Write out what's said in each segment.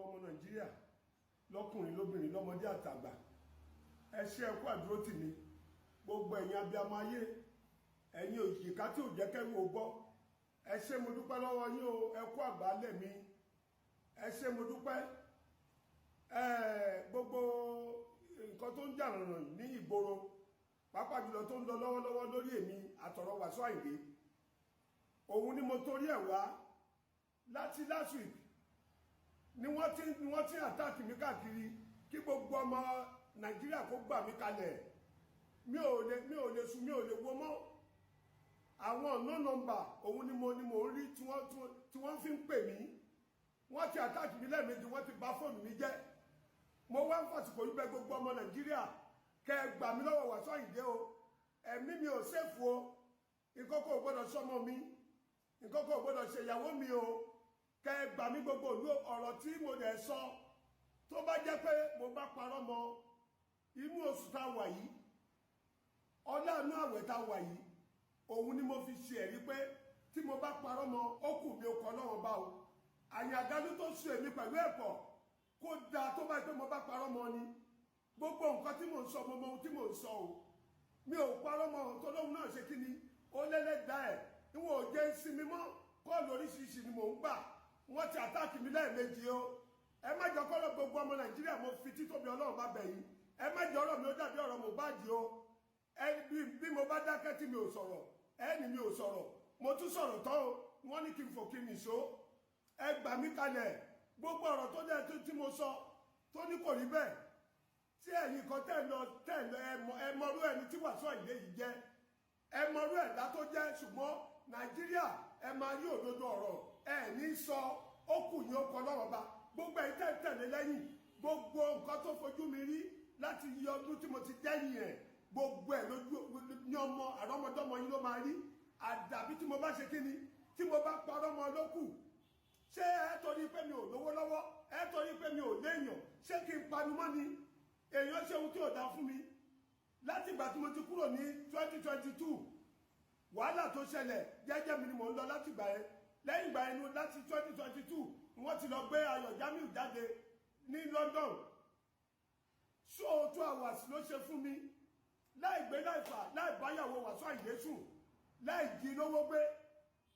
Ọmọ Nàìjíríà, lọ́kùnrin, lóbìnrin, lọ́mọdé àtàgbà, ẹ ṣé, ẹ kú àdúró tì mí. Gbogbo ẹ̀yin abiyamọ ayé, ẹ̀yin òjìká tí ò jẹ́ kẹ́rù ó gbọ́, ẹ ṣé, mo dúpẹ́ lọ́wọ́ yín o. Ẹ kú àgbálẹ̀ mi, ẹ ṣé, mo dúpẹ́. Ẹ gbogbo nǹkan tó ń jà rànràn ní ìgboro, pàápàá jùlọ tó ń lọ lọ́wọ́lọ́wọ́ lórí èmi àtọ̀rọ̀ Wàsíù Àyìndé, òun ni mo torí ẹ̀ wá. Láti last week ni wọ́n ti attack mi káàkiri kí gbogbo ọmọ Nàìjíríà kó gbà mí kalẹ̀. Mi ò lè sùn, mi ò lè wo mọ́. Àwọn ọ̀nà nọ́mbà òun ni mo rí tí wọ́n fi ń pè mí. Wọ́n ti attack mi lẹ́ẹ̀mejì, wọ́n ti bà fóònù mi jẹ́. Mo wá ń fàsìkò yìí bẹ̀ gbogbo ọmọ Nàìjíríà kẹ́ ẹ gbà mí lọ́wọ́ Wàsíù Àyìndé o. Ẹ̀mí mi ò safe o. Ìkókó ò gbọ́dọ̀ sọmọ mi, ìkókó ò gbọ́dọ̀ ṣe ìyàwó mi o. Kẹ́ ẹ gbà mí, gbogbo ìlú. Ọ̀rọ̀ tí mo dẹ̀ sọ, tó bá jẹ́ pé mo bá parọ́ mọ́, inú oṣù tá a wà yìí, ọlọ́ọ̀nù àwẹ̀ tá a wà yìí, òun ni mo fi ṣe ẹ̀rí pé tí mo bá parọ́ mọ́, ó kù mí, ó kọ́ lọ́wọ́ bá o. Àyàngalú tó sùn èmi pẹ̀lú ẹ̀pọ̀ kó dáa, tó bá pé mo bá parọ́ mọ́ ni. Gbogbo nǹkan tí mò ń sọ, mo mọ ohun tí mò ń sọ o. Mi ò parọ́ mọ́. Tó lóhun náà ṣe kí ni ó lẹ́lẹ́dàá ẹ̀ níwọ̀n ò jẹ́ ìsinmi mọ́. Call oríṣiríṣi ni mò ń gbà. Wọ́n ti attack mi lẹ́ẹ̀mejì o. Ẹ má jọ kọ́lọ́. Gbogbo ọmọ Nàìjíríà, mo fi títóbi Ọlọ́run bá bẹ̀ yín, ẹ má jẹ́ ọ̀rọ̀ mi ó dàbí ọ̀rọ̀ Mohbad o. Ẹ bí mo bá dákẹ́ tí mi ò sọ̀rọ̀, ẹ ní mi ò sọ̀rọ̀. Mo tún sọ̀rọ̀ tán o, wọ́n ní kí n fò kí n nìṣó. Ẹ gbà mí kalẹ̀. Gbogbo ọ̀rọ̀ tó dẹ̀ tí mo sọ tó ní kò rí bẹ́ẹ̀, tí ẹ̀yin kan tẹ̀ lọ tẹ̀ lọ, ẹ mọrú ẹni tí Wàsíù Àyìndé yìí jẹ́, ẹ mọrú ẹ̀dá tó jẹ́. Ṣùgbọ́n Nàìjíríà, ẹ máa rí òdodo ọ̀rọ̀ ẹ ní sọ. Ó kù yín, ó kọ lọ́wọ́ bá gbogbo ẹ̀yin tẹ̀ ń tẹ̀lé lẹ́yìn. Gbogbo nǹkan tó fojú mi rí láti yí ọdún tí mo ti dẹ́yìn ẹ̀, gbogbo ẹ̀ lójú ní ọmọ àrọ́mọdọ́mọ yín ló máa rí. Àdàbí tí mo bá ṣe kí ni, tí mo bá parọ́ mọ́ lókù. Ṣé ẹ torí pé mi ò lówó lọ́wọ́, ẹ torí pé mi ò léèyàn, ṣé kí n panu mọ́ ni? Èèyàn ṣe ohun tí ò dáa fún mi láti ìgbà tí mo ti kúrò ní 2022. Wàhálà tó ṣẹlẹ̀, jẹ́jẹ́ mi ni mò ń lọ láti ìgbà yẹn. Lẹ́yìn ìgbà yẹn, láti 2022, wọ́n ti lọ gbé Ayọ̀ Jamiu jáde ní London. So 2 hours ló ṣe fún mi, láì gbé, láì fà, láì báyàwó Wàsíù Àyìndé sùn, láì jí lówó gbé.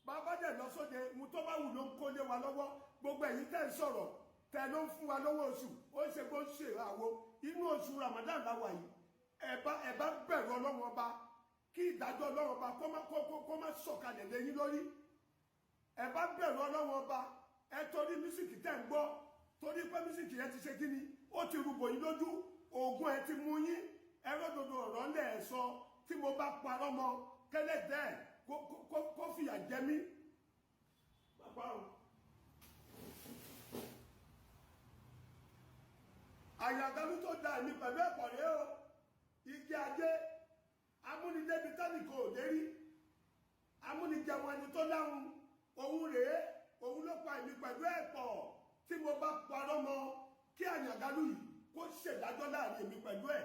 Bàbá dẹ̀ lọ sóde, ohun tó bá wù ló ń kó lé wa lọ́wọ́. Gbogbo ẹ̀yin tẹ́ ń sọ̀rọ̀, tẹ́ ló ń fún wa lọ́wọ́ oṣù, ó ń ṣe bó ń ṣe àwo. Inú oṣù Ramadan la wà yìí. Ẹ bá bẹ̀rù Ọlọ́run Ọba, kí ìdájọ́ Ọlọ́run Ọba kó má sọ̀kalẹ̀ lẹ́yìn lórí. Ẹ bá bẹ̀rù Ọlọ́run Ọba. Ẹ torí music tẹ́ ń gbọ́, torí pé music yẹn ti ṣe kí ni, ó ti rúbọ yín lójú, oògùn ẹ ti mú yín. Ẹ ròdòdó ọ̀rọ̀ ńlẹ̀ ẹ̀ sọ. Tí mo bá parọ́ mọ́, kẹ́lẹ́dẹ́ kó fìyà jẹ mí. Bàbá o. Àyàgálú tó da èmi pẹ̀lú ẹ̀pọ̀ rèé o. Igi ajé amúnidébi tẹ́nìkan ò dé rí, amúnijẹun ẹni tó láhùn, òun rèé, òun ló pa èmi pẹ̀lú ẹ̀pọ̀. Tí mo bá parọ́ mọ́, kí àyàgálú yìí kó ṣèdájọ́ láàrin èmi pẹ̀lú ẹ̀.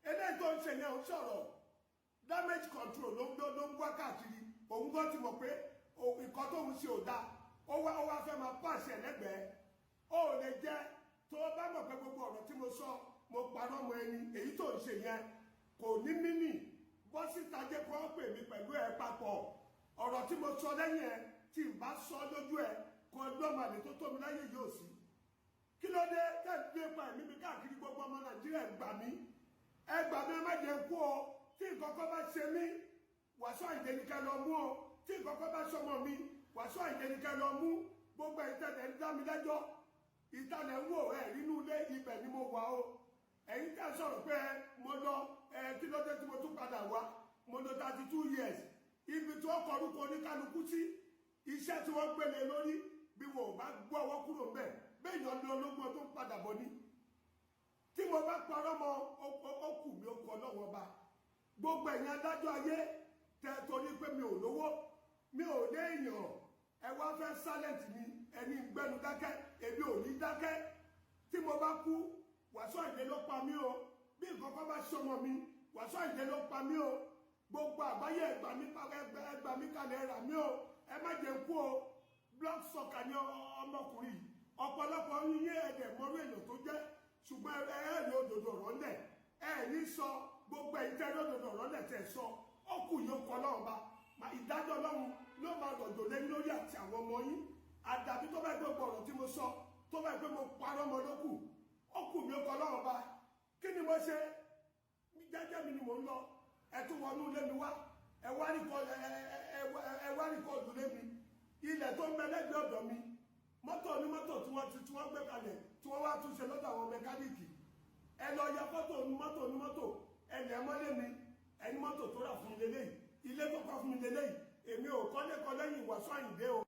Eléyìí tó ń ṣe yẹn ò sọ̀rọ̀, damage control ló ń wá káàkiri. Òun gan ti mọ̀ pé nǹkan tóun ṣe ò dáa. Ó wá fẹ́ máa pàṣẹ lẹ́gbẹ̀ẹ́. Ó lè jẹ́ tó bá mọ̀ pé gbogbo ọ̀rọ̀ tí mo sọ, mo parọ́ mọ́ ẹni. Èyí tó ń ṣe yẹn kò ní mínì. Bọ́ síta, jẹ́ kó pè mí pẹ̀lú ẹ papọ̀. Ọ̀rọ̀ tí mo sọ lẹ́yìn ẹ, tí n bá sọ lójú ẹ, kò lọ́mọ àlè tó tó mi láyé yóò sí. Kí ló dé tẹ́ ń gbé pa ẹ̀mí mi káàkiri? Gbogbo ọmọ Nàìjíríà, ẹ gbà mí, ẹ gbà mí, ẹ má jẹ́ kú o. Tí nǹkan kan bá ṣe mí, Wàsíù Àyìndé ní ká lọ mú o. Tí nǹkan kan bá ṣọmọ mi, Wàsíù Àyìndé ní ká lọ mú. Gbogbo ìtẹ̀lẹ̀ ń dá mi lẹ́jọ́, ìtàlẹ̀ ń wò ẹ̀ nínú ilé, ibẹ̀ ni mo wà o. Ẹ̀yin tẹ́ sọ̀rọ̀ pé mo lọ ẹ, kí ló dé tí mo tún padà wá? Mo lò 32 years. Ibi tí wọ́n kọrúkọ oníkálukú sí, iṣẹ́ tí wọ́n gbélé lórí, bí wọn ò bá gbọ́ ọwọ́ kúrò ńbẹ̀, béèyàn lọ lógún ọdún padà bọ̀ ni. Tí mo bá parọ́ mọ́, ó kù mí, ó kọ Ọlọ́wọ́ Ọba. Gbogbo ẹ̀yin adájọ́ ayé tẹ torí pé mi ò lówó, mi ò léèyàn, ẹ wá fẹ́ silent mi, ẹni gbẹnu dákẹ́. Èmi ò ní dákẹ́. Tí mo bá kú, Wàsíù Àyìndé ló pa mí o. Bí nǹkan kan bá ṣọmọ mi, Wàsíù Àyìndé ló pa mí o. Gbogbo àgbáyé, ẹgbà mí, ẹgbà mí kalẹ̀, rà mí o. Ẹ má jẹ́ kú o. Blood sucker ni ọmọkùnrin yìí. Ọ̀pọ̀lọpọ̀ yín ẹ̀dẹ̀ Mọ́rú èèyàn tó jẹ́, ṣùgbọ́n ẹ ẹ ní òdodo ọ̀rọ̀ lẹ̀, ẹ ní sọ. Gbogbo ẹ̀yin tẹ́ ní òdodo ọ̀rọ̀ lẹ̀ tẹ̀ sọ, ó kù yóò kọ́ Ọlọ́run bá ìdájọ́ Ọlọ́run ló máa rọ̀jò lé lórí àti àwọn ọmọ yín. Àdàbí tó bá gbé ọ̀rọ̀ tí mo sọ, tó bá gbé mo parọ́ mọ́ lókù, ó kù mí ó kọ́ Ọlọ́run bá. Kí ni mo ṣe? Jẹ́jẹ́ mi ni mò ń lọ. Ẹ tún wọnú ilé mi wá, ẹ wá record, ẹ wá record lé mi, ilẹ̀ tó ń bẹ lẹ́gbẹ̀ẹ́ ọ̀dọ̀ mi, mọ́tò ní mọ́tò tí wọ́n ti tí wọ́n gbé kalẹ̀, tí wọ́n wá túnṣe lọ́dọ̀ àwọn mẹkáníìkì. Ẹ lọ ya fọ́tò ní mọ́tò ní mọ́tò, ẹ lẹ̀ mọ́lé mi. Ẹni mọ́tò tó rà fún mi lélẹ́yìí, ilé tó kọ́ fún mi lélẹ́yìí. Èmi ò kọ́lé kọ́ lẹ́yìn Wasiu Ayinde o.